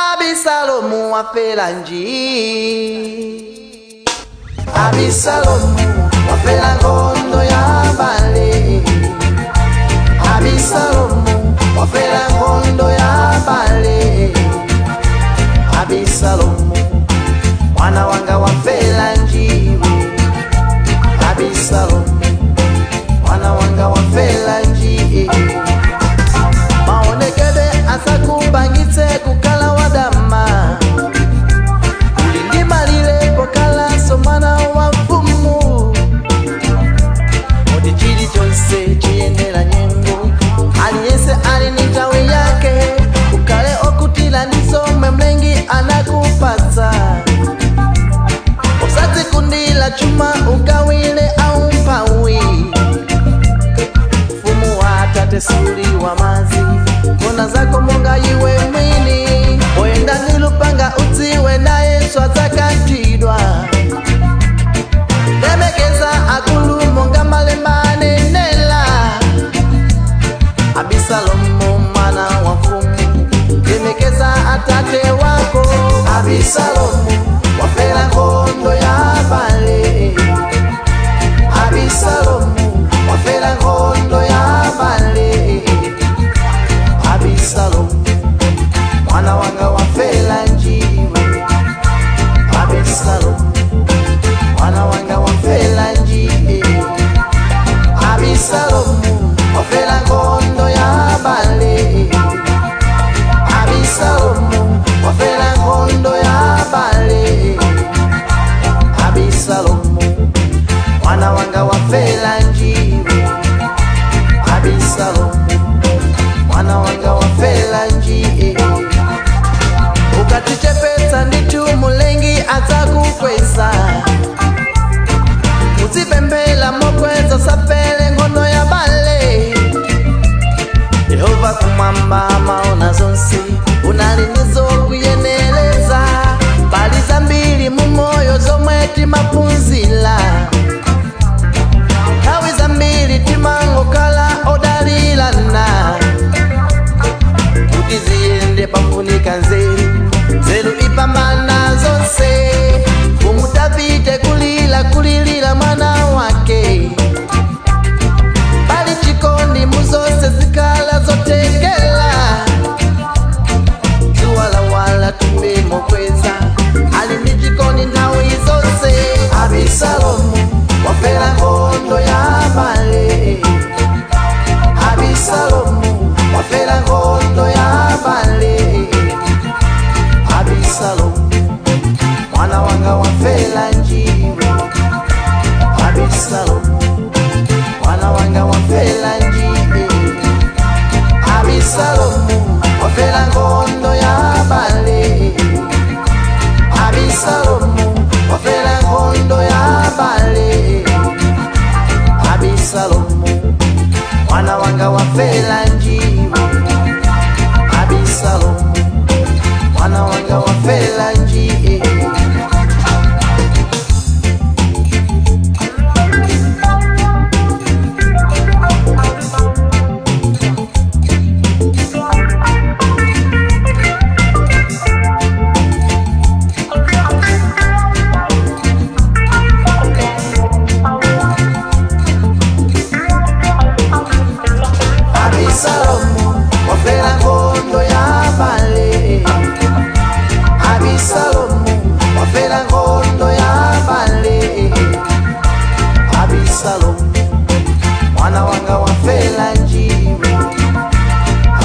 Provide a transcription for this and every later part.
Abisalomu wafelanji. Abisalomu wafela nkhondo ya bale. Abisalomu wafela nkhondo ya bale. Abisalomu mwana wanga wafela njiwe. Abisalomu mwana wanga wafela njiwe. Maonekebe asakupangitse kukala wadama. Ulindimalile pokala somana wa mfumu. Odi chili chonse chiyendera nyengo. Aliyense ali ni nthawi yake. Ukale okutila ndisomwe mlengi anakupatsa. Usati kundila chuma ukawile au mpawi. Mfumu wa tate suli wa mazi. Kona zako monga iwe mwini. Oyenda nilupanga utsiwe naye swatakatidwa. Lemekeza akulu monga malemba nenela. Abisalomu mwana wa mfumu. Lemekeza atate wako. Abisalomu wafela nkhondo ya bale. Abisalomu wafela nkhondo ya bale. Abisalomu mwana wanga wafela njiwe. Abisalomu mwana wanga wafela njiwe. Abisalomu wafela nkhondo ya bale. Abisalomu wafela nkhondo ya bale. Abisalomu mwana wanga wafela njiwe. Abisalomu mwana wanga wafela njiwe. Ukatichepetsa nditu mulengi adzakukweza. Udzipembela mokweza sapele nkhondo ya bale. Yehova kumwamba maona zonse. Unali nizo kuyeneleza. Pali zambiri mumoyo zomwe timaphunzira. Nthawi zambiri timangokhala odalirana. Kuti ziyende pafunika nzeru. Nzeru ipambana zonse. Mfumu Davide kulila kulilira mwana wake. Pali chikondi muzonse zikhala zotengela. Tiwalawala tumbe mokweza. Ali ndi chikondi nthawi zonse. Abisalomu wafela nkhondo ya bale. Abisalomu wafela nkhondo ya bale. Abisalomu mwana wanga wafela njiwe. Abisalomu mwana wanga wafela njiwe. Abisalomu wafela nkhondo ya bale. Abisalomu wafela nkhondo ya bale. Abisalomu mwana wanga wafela njiwe. Abisalomu mwana wanga wafela njiwe. Abisalomu wafela nkhondo ya bale. Abisalomu wafela nkhondo ya bale. Abisalomu mwana wanga wafela njiwe.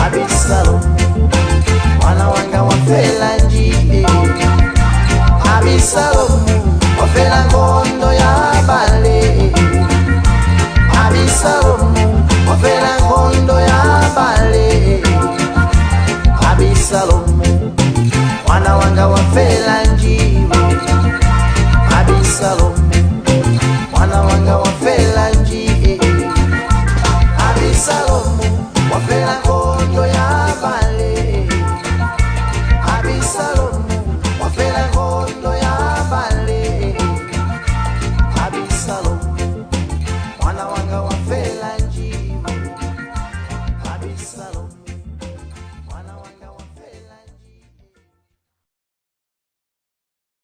Abisalomu mwana wanga wafela njiwe. Abisalomu wafela nkhondo ya bale. Abisalomu wafela nkhondo ya bale. Abisalomu mwana wanga wafela njiwe. Abisalomu mwana wanga.